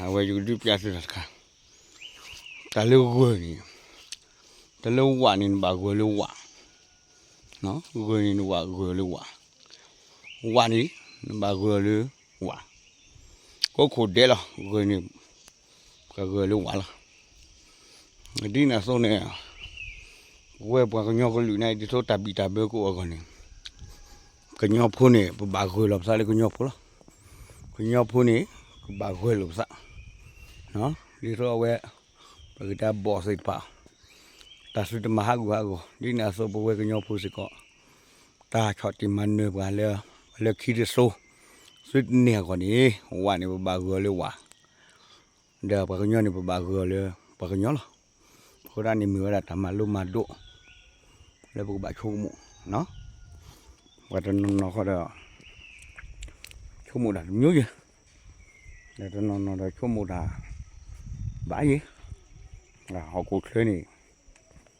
အဝဲယကဒုးပျးသုတၢ်တခါ, တၢ်လၢဂၢၢ်န့ၣ်, တၢ်လၢဝးန့ၣ် နဘၣ်ဂၢၢ်လၢဝး, ဂၢၢ်န့ၣ် နဘၣ်ဂၢၢ်လၢဝး, ဝးန့ၣ် နဘၣ်ဂၢၢ်လၢဝး, ကိးခိၣ်ဒဲးလီၤ. ဂၢၢ်န့ၣ် ပှၤဂၢၢ်လၢဝးလီၤ. ဒ်န့ၣ်အသိးန့ၣ် ပဝဲပှၤကညီကလုာ်န့ၣ် ဒ်သိးတၢ်ဘံၣ်တၢ်ဘၢကအိၣ်အဂီၢ်န့ၣ်, ကညီဖိန့ၣ် ပဘၣ်ဂၢၢ်လီၤပသးလၢကညီဖိလီၤ. ကညီဖိန့ၣ် ကဘၣ်ဂၢၢ်လိာ်ပသး, ဒ်သိးအဝဲ ပကတဲဘီၣ်သ့ၣ်တဖၣ်, တၢ်သုတမၤဟးဂူာ်ဟးဂီၤ, ဒ်န့ၣ်အသိးပဝဲကညီဖိစ့ၢ်ကီး တၢ်ဆီၣ်တံၢ်မၤနၢၤပှၤလၢ လၢခံတစိၤ သုတန့ၢ်အဂီၢ်န့ၣ် ဝးန့ၣ် ပဘၣ်ဂၢၢ်လၢဝး, ဒီးပှၤကညီန့ၣ် ပဘၣ်ဂၢၢ်လၢပှၤကညီလီၤ. အဃိဒၣ်န့ၣ် မ့ၢ်ဝဲဒၣ်တၢ်မၤလိမၤဒိး လၢပကဘၣ်ဆိကမိၣ်, ပှၤတနီၤနီၤဃီဒီး ဆိကမိၣ်တၢ်တမျိုးယဲၢ်, ဒီးတနီၤနီၤဒီးဆိကမိၣ်တၢ်ဘၣ်ယဲၢ်, ဟီၣ်ခိၣ်ချၢန့ၣ်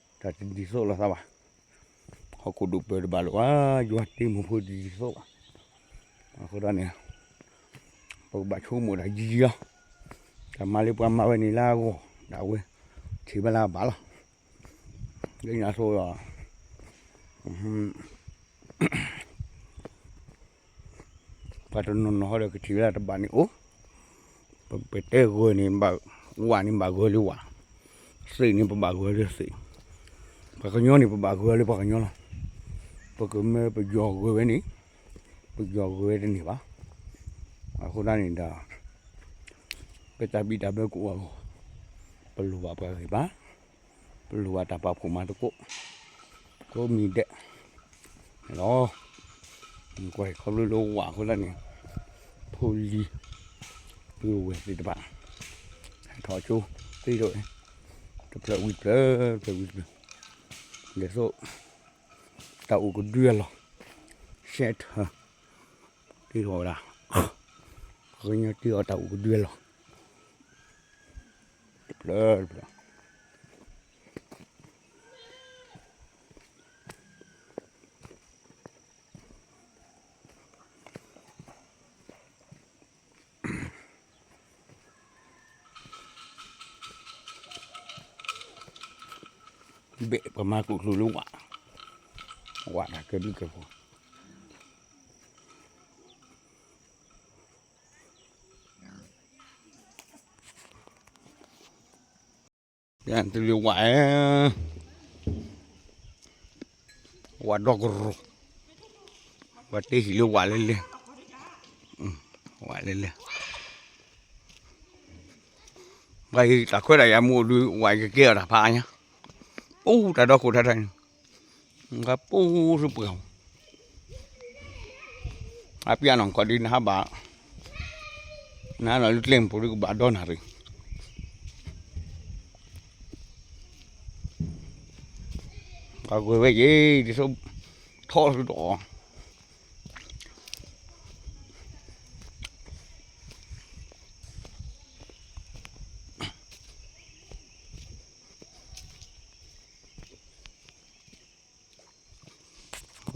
တၢ်တဒ်သိးလိာ်သးဘၣ်, ဟီၣ်ခိၣ်ဒိၣ်ပၢၢ်တဘၣ်လိာ်ဘၣ်, ယွၤတ့မူဖိတဒ်သိးဘၣ်. အဃိဒၣ်န့ၣ် ပကဘၣ်ဆိကမိၣ်တၢ်ယံာ်ယံာ်လီၤ. တၢ်မၤလၢပှၤမၤဝဲန့ၣ်လၢအဂီၢ် ဒၣ်ဝဲ ထံၣ်ဝဲလၢအဘၣ်လီၤ. ဒ်န့ၣ်အသိးဒီး ပှၤတနီၤနီၤဃီဒီးကထံၣ်ဝဲဒၣ်တဘၣ်န့ၣ်အိၣ်, ပတဲဂၢၢ်န့ၣ် ဝးန့ၣ်ဘၣ်ဂၢၢ်လၢဝး, သ့ၣ်န့ၣ်ပဘၣ်ဂၢၢ်လၢသ့ၣ်, ပှၤကညီန့ၣ် ပဘၣ်ဂၢၢ်လၢပှၤကညီလီၤ. ပကမၢပယီၤဂၢၢ်ဝဲန့ၣ် ပယီၤဂၢၢ်ဝဲတန့ၢ်ဘၣ်. အဃိဒၣ်န့ၣ်ဒီး ပတၢ်ဘံၣ်တၢ်ဘၢကအိၣ်အဂီၢ်, ပလိၣ်ဘၣ်ပှၤဂံၢ်ဘါ, ပလိၣ်ဘၣ်တၢ်ပာ်ဖှိၣ်မၤသကိး, ကိးမံၤဒဲးလီၤ. ကွၢ်ခီဖျိလၢဝးအဃိဒၣ်န့ၣ်, ဖိလံၤ ပုၢ်ဝဲၢ်သ့ၣ်တဖၣ် ဟဲထီၣ်ကၠိ သ့ဒိၣ်, တဖျၢၣ်ဝံၤတဖျၢၣ် တဖျၢၣ်ဝံၤတဖျၢၣ်, ဒ်သိး တၢ်အိၣ်ကဒုအလီၢ်, ရှဲထၢၣ် တ့ထီၣ်ဝဲဒၣ်, ပှၤကညီတ့အီၤတၢ်အိၣ်ကဒုအလီၢ်, တဖျၢၣ်တဖျၢၣ် ဘ့ၣ်ပှၤမၤကျိၣ်ကျိၣ်လၢဝး, ဝးတၢ်ကဲဘျုးကဲဖှိၣ်, ယၤတလၢဝး, ဝးဒီကရိၤ, ဝဲတ့ဟံၣ်လၢဝးလဲၣ်လဲၣ်, ဝးလဲၣ်လဲၣ်, ဘၣ်ဟံၣ်တၢ်ခွဲးတၢ်ယာ်မူအိၣ်ဒုး ဝးယကဲအီၤတၢ်ဖးအါညါ, ပူတၢ်ဒီခိၣ်ထါထါန့ၣ်, ပူဆူပှၢ် အပျဲၢ်နီၢ်ခီၣ်ဒ်နဟးဘၣ်, နဟးနီၤလၢကျဲမုၢ်ပူၤဒ်ကဘၣ်ဒီနၣ်ရံၣ်, ပှၤဂၢၢ်ဝဲယဲၢ် ဒ်သိးထီၣ်ဆူဒီး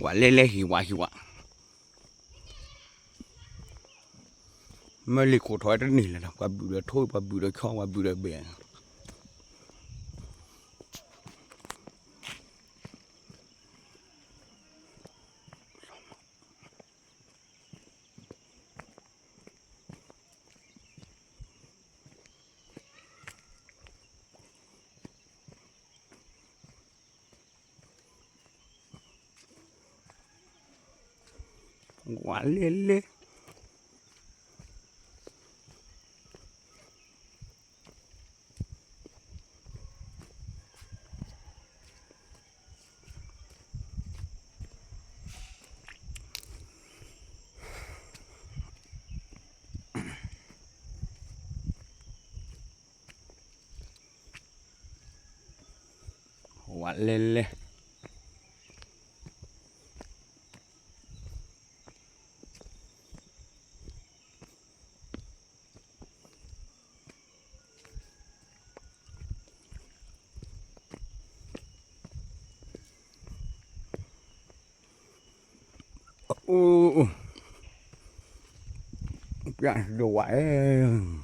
ဝးလဲၣ်လဲၣ်ဟံၣ်ဝးဟံၣ်ဝး, မၢလံာ်ခိၣ်ထီၣ်တန့ၢ်လၢၤဒီး ပှၤဘုၣ်ဒီးထိ ပှၤဘုၣ်ဒီးဆီ ပှၤဘုၣ်ဒီးဘဲၣ် ဝးလဲၣ်လဲၣ် ဝးလဲၣ်လဲၣ် အိၣ် ပျၢ်ဒိၣ်ဝဲ အဲ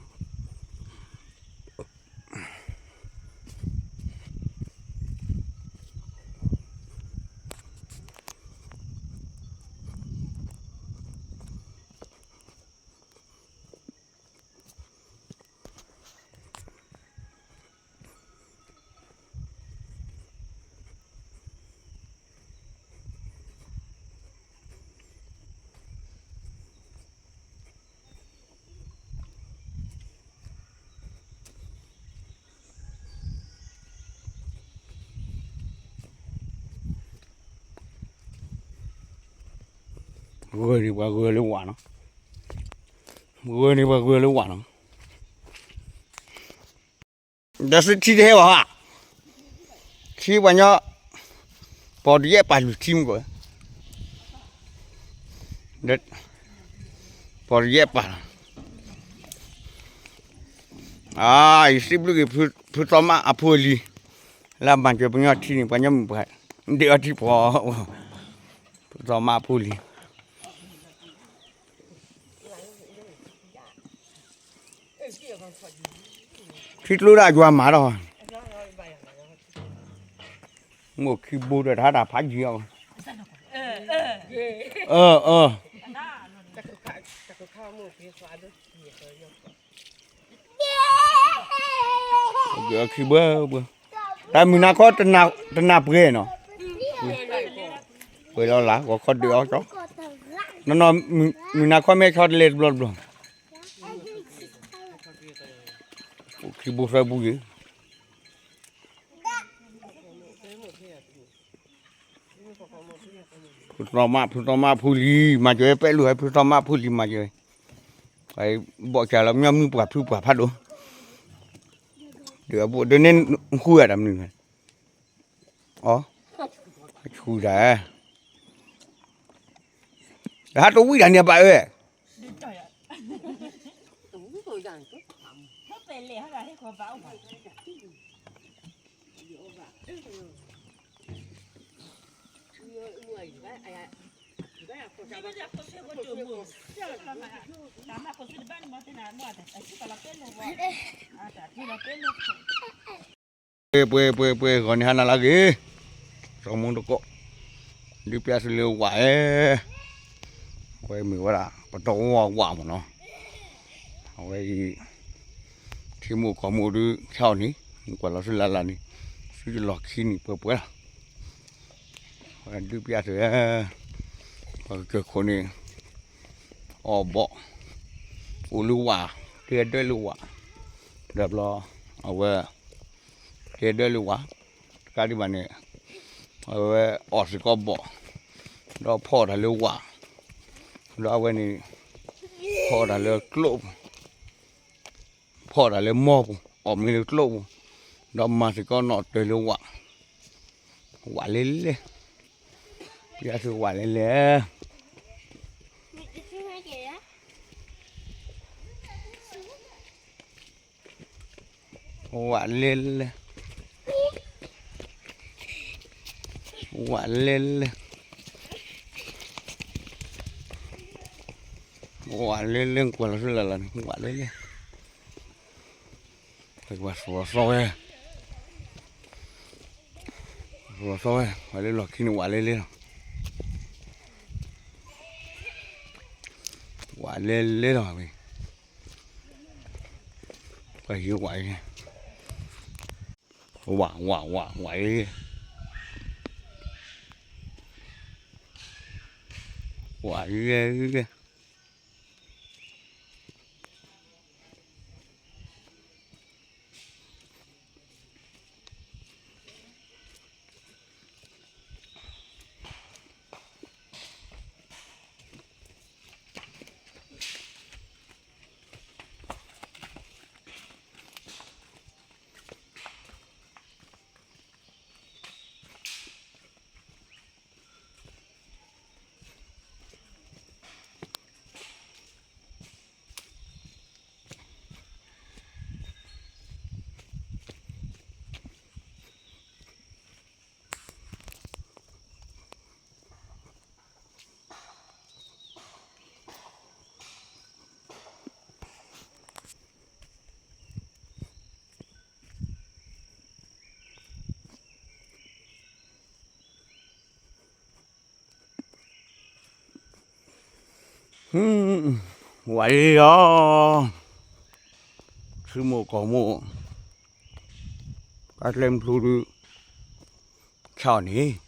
ဂၢၢ်န့ၣ်ပှၤဂၢၢ်လၢဝးနီၤ, ဂၢၢ်န့ၣ်ပှၤဂၢၢ်လၢဝးနီၤ, ဒီးစ့ထံတဟဲဘၣ်ဧါ, ထံပှၤညီ, ပီၢ်တယဲၢ်ပာ်လုၢ်ထံမူကီၢ်, ပီၢ်တယဲၢ်ပာ်လီၤ, အါ ယစံးဘျုးက့ၤ ဖုသီမးအဖိအလံၤ, လၢအမၤစၢၤပှၤညီထံန့ၣ် ပှၤညီမုၣ်ပှၢ်, ဒ့ၣ်အီထံဖီ, ဖုသီမးအဖိအလံၤ ထံကျိဒၣ်ယွၤမၤဒီး, မိၢ်ခံဘိဒီးတၢ်တၢ်ဖးယံၤအီၤ, အၢ အၢ ခံဘိဘိ, တၢ်မုၢ်နၤခီတနၢ်ပှဲၤနီၤ, ပှဲၤလီၤလၢ ဂီၤခီဒုးအီၤကီ, နီၢ်နီၢ်, မုၢ်နၤခီမ့ၢ်ဆီတလဲတဘျီတဘျီ, အိၣ်ခံဘိသၢဘိယံၤ ဖုသီမး ဖုသီမးဖုလံၤ မၤစၢၤဝဲ ပဲၣ်လူၢ်ဝဲ ဖုသီမးဖုလံၤမၤစၢၤဝဲ, ဘီၣ်စၢ်လီၤမ့ၢ်မုၢ်ပှၢ်ဖုပှၢ်ဖးဒိၣ်, ဒုးအဘိဒုးန့ၣ်ဃုဂၤတၢ်မနုၤလဲၣ်, အီ, ဆူၣ်တၢ်, တဟးတဝံၣ်တၢ်န့ၣ်ဘၣ်အၢ ပှဲၤပှဲၤပှဲၤပှဲၤ ဂီၤန့ၣ်ဟါနၤလၢအဂ့ၤ, စီၤမူတကိး, ဒုးပျၢ်သုလၢဝးဧၢ, အဝဲမ့ၢ်ဝဲဒၣ် ပတီၢ်ဝါဝးမ့ၢ်နီၤ, အဝဲအံၤ ထံမိၢ်ကီၢ်မိၢ်ဒုး ဆါအီၤန့ၣ် ကွၢ်လီၤဆူလၢ်လၢ်န့ၣ် ဆူယလီၢ်ခံန့ၣ်ပှဲၤပှဲၤလီၤ, ဝဲဒုးပျၢ်သု, ပှၤကစၢၢ်ခိၣ်န့ၣ် အီၣ်ဘီၣ်, အိၣ်လၢဝး, တဲဒၢလၢဝး, ဒီးဘျီ အဝဲ တဲဒၢလၢဝး, တကးဒံးဘၣ်န့ၣ် အဝဲအီၣ်စ့ၢ်ကီးဘီၣ်, ဒီးဖီၣ်တၢ်လၢဝး, ဒီးအဝဲန့ၣ် ဖီၣ်တၢ်လၢကျိၣ်ပူၤ, ဖီၣ်တၢ်လၢမီၢ်ပူၤ, အီၣ်မ့ၤလၢကျိၣ်ပူၤ, ဒီးမၤစ့ၢ်ကီးနီၣ်တၢၤလၢဝး, ဝးလဲလဲ, ပျၢ်သုဝးလဲလဲ ဝးလဲလဲ, ဝးလဲလဲ, ဝးလဲလဲ ကွၢ်လီၤဆူလၢ်လၢ်န့ၣ် ဝးလဲလဲ, ဝးသီသီဝဲ, သီသီဝဲ ဝးလၢလီၢ်ခံန့ၣ် ဝးလဲလဲလီၤ, ဝးလဲလဲလီၤ, ပှၤဟံးဝးအံၤ ဝး ဝး ဝး ဝးအံၤ, ဝးအံၤ,ဝးလံလီၤ, ထံမိၢ်ကီၢ်မိၢ်, ပှၤကျဲမုၢ်ထူဒုး ဆါအီၤန့ၣ်